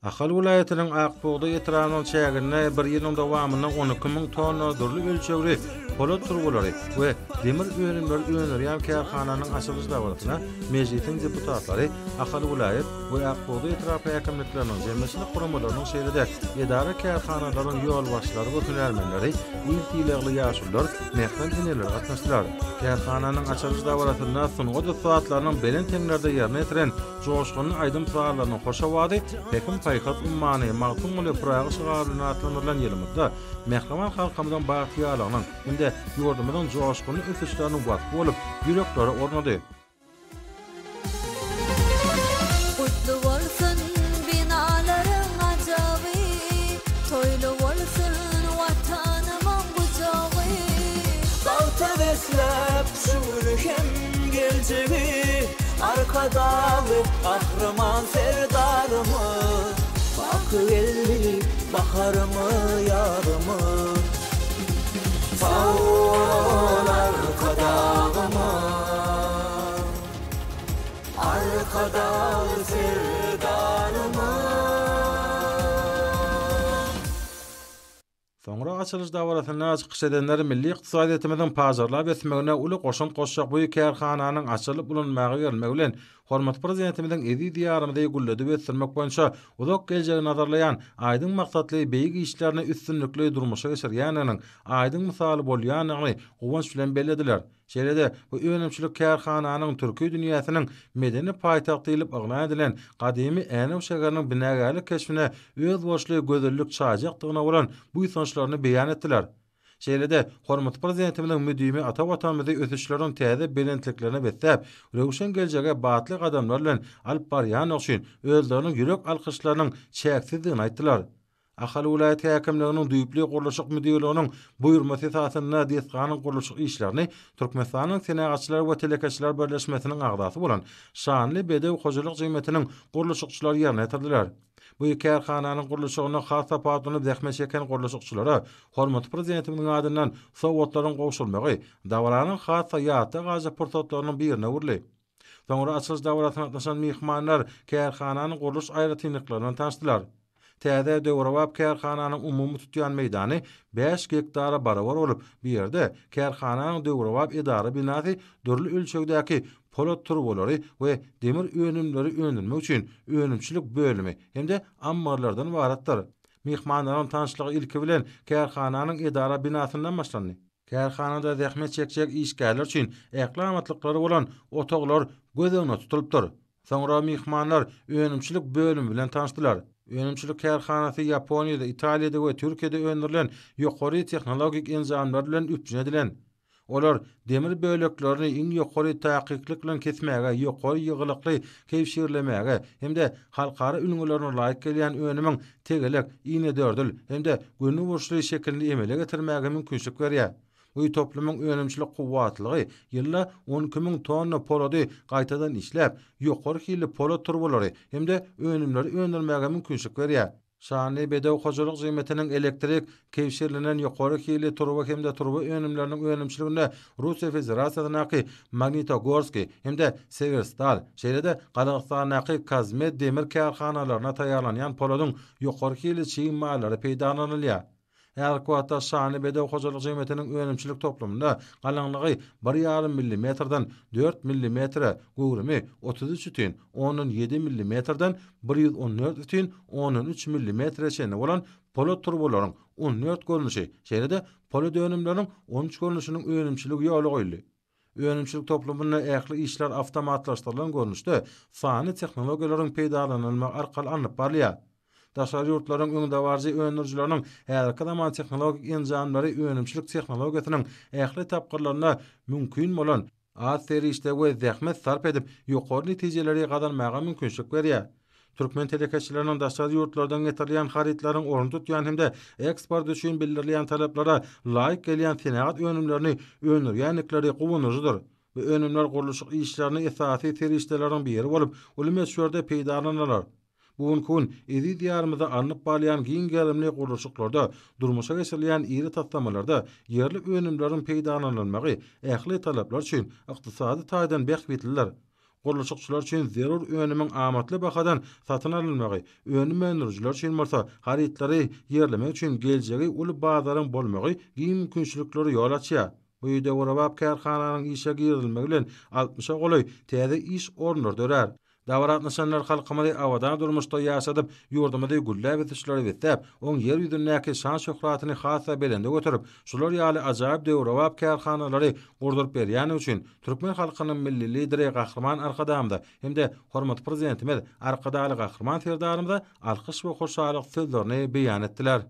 Ahal welaýatynyň Ak bugdaý etrabynyň çäginde bir ýylyň dowamynda 12 müň tonna dürli ölçegli polat turbalary we demir önümleri öndürýän kärhananyň açylyş dabarasyna Mejlisiň deputatlary, Ahal welaýat we Ak bugdaý etrap häkimlikleriniň, jemgyýetçilik guramalarynyň, şeýle-de edara-kärhanalaryň ýolbaşçylary we hünärmenleri, il sylagly ýaşulular, mährem eneler gatnaşdylar. Kärhananyň açylyş dabarasynda sungat ussatlarynyň belent heňlerde ýerine ýetiren Joşgunly aýdym-sazlarynyň hoş owazy Pähim-paýhas ummany Magtymguly Pyragy şygary bilen atlandyrylan ýylymyzda mähriban halkymyzyň bagtyýarlygynyň hem-de ýurdumyzyň joşgunly ösüşleriniň waspy bolup, ýüreklere ornady. Gutly bolsun binalaryň ajaby, Toýly bolsun Watanymyň gujagy. Bagta besläp şu güni hem geljegi, Arkadagly Gahryman Serdarymyz. Baky geldi baharymy, ýazymy. Sag bol Arkadagymyz. Arkadagly Serdarymyz. Soňra açylyş dabarasynda çykyş edenler milli ykdysadyýetimiziň pajarlap ösmegine uly goşant goşjak bu kärhananyň açylyp ulanmaga berilmegi bilen, hormatly Prezidentimiziň eziz Diýarymyzy gülledip ösdürmek boýunça uzak geljegi nazarlaýan aýdyň maksatly beýik işlerini üstünlikli durmuşa geçirýändiginiň aýdyň mysaly bolýandygyny guwanç bilen bellediler. Şeýle-de, bu önümçilik kärhananyň türki dünýäsiniň medeni paýtagty diýlip yglan edilen gadymy Änew şäheriniň binagärlik keşbine özboluşly gözellik çaýjakdygyna bolan buýsançlaryny beýan etdiler. Şeýle-de, hormatly Prezidentimiziň müdimi ata Watanymyzy ösüşleriň täze belentliklerine besläp, röwşen geljege batly gadamlar bilen alyp barýandygy üçin özleriniň ýürek alkyşlarynyň çäksizdigini aýtdylar. Ahal welaýat häkimliginiň düýpli gurluşyk müdirliginiň buýurmasy esasynda desganyň gurluşyk işlerini Türkmenistanyň Senagatçylar we telekeçiler birleşmesiniň agzasy bolan Şanly bedew hojalyk jemgyýetiniň gurluşykçylary ýerine ýetirdiler. Bu kärhananyň gurluşygynda has tapawutlanyp zähmet çeken gurluşykçylara hormatly Prezidentimiziň adyndan sowgatlaryň gowşurylmagy dabaranyň has-da ýatda galjak pursatlarynyň birine öwrüldi. Soňra açylyş dabarasyna gatnaşan myhmanlar kärhananyň gurluş aýratynlyklary bilen tanyşdylar. Täze döwrebap kärhananyň umumy tutýan meýdany bäş gektara barabar bolup, bu ýerde kärhananyň döwrebap edara binasy dürli ölçegdäki polat turbalary we demir önümleri öndürmek üçin önümçilik bölümi hem-de ammarlardan ybaratdyr. Myhmanlaryň tanyşlygy ilki bilen kärhananyň edara binasyndan başlandy. Kärhanada zähmet çekjek işgärler üçin ähli amatlyklary bolan otaglar göz öňünde tutulypdyr. Soňra myhmanlar önümçilik bölümi bilen tanyşdylar. Önümçilik kärhanasy Ýaponiýada, Italiýada we Türkiýede öndürilen ýokary tehnologik enjamlar bilen üpjün edilen. Olar demir böleklerini iň ýokary takyklyk bilen kesmäge, ýokary ýygylykly kebşirlemäge hem-de halkara ülňülerine laýyk gelýän önümiň tegelek, inedördül hem-de gönüburçly şekilini emele getirmäge mümkinçilik berýär. Bu toplumyň önümçilik kuwwatlygy ýylda 12 müň tonna polady gaýtadan işläp, ýokary hilli polat turbalary hem-de önümleri öndürmäge mümkinçilik berýär. Şanly bedew hojalyk jemgyýetiniň elektrik kebşirlenen ýokary hilli turba hem-de turba önümleriniň önümçiliginde Russiýa Federasiýasyndaky Magnitogorskiý hem-de Sewerstal, şeýle-de Gazagystandaky Kazmed demir kärhanalarynda taýýarlanýan poladyň ýokary hilli çig mallary peýdalanylýar. Häzirki wagtda Şanly bedew hojalyk jemgyýetiniň önümçilik toplumynda galyňlygy bir ýarym millimetrden dört millimetre, göwrümi 33 bütin ondan ýedi millimetrden 114 bütin ondan üç millimetre çenli bolan polat turbalaryň 14 görnüşi, şeýle-de polat önümleriniň 13 görnüşiniň önümçiligi ýola goýuldy. Önümçilik toplumynda ähli işler awtomatlaşdyrylan görnüşde sanly tehnologiýalaryň peýdalanylmagy arkaly alnyp barylýar. Daşary ýurtlaryň öňdebaryjy öndürijileriniň häzirki zaman tehnologik enjamlary önümçilik tehnologiýasynyň ähli tapgyrlarynda mümkin bolan az serişde we zähmet sarp edip ýokary netijeleri gazanmaga mümkinçilik berýär. Türkmen telekeçileriniň daşary ýurtlardan getirilýän harytlaryň ornuny tutýan hem-de eksport üçin bildirilýän talaplara laýyk gelýän senagat önümlerini öndürýändikleri guwandyryjydyr. Bu önümler gurluşyk işlerinde esasy serişdeleriň biri bolup, uly möçberde peýdalanylar. Bu günki gün eziz Diýarymyzda alnyp barylýan giň gerimli gurluşyklarda, durmuşa geçirilýän iri taslamalarda ýerli önümleriň peýdalanylmagy ähli talaplar üçin ykdysady taýdan bähbitlidir. Gurluşykçylar üçin zerur önümiň amatly bahadan satyn alynmagy, önüm öndürijiler üçin bolsa harytlary ýerlemek üçin geljegi uly bazaryň bolmagy giň mümkinçiliklere ýol açýar. Bu döwrebap kärhananyň işe girizilmegi bilen altmyşa golaý täze iş orunlary dörär. Dabara gatnaşanlar halkymyzy abadan durmuşda ýaşadyp, ýurdumyzy gülläp ösüşlere besläp, oň Ýer ýüzündäki şan-şöhratyny has-da belende göterip, şular ýaly ajaýyp döwrebap kärhanalary gurduryp berýändigi üçin türkmen halkynyň Milli Lideri Gahryman Arkadagymyza hem-de hormatly Prezidentimiz Arkadagly Gahryman Serdarymyza alkyş we hoşallyk sözlerini beýan etdiler.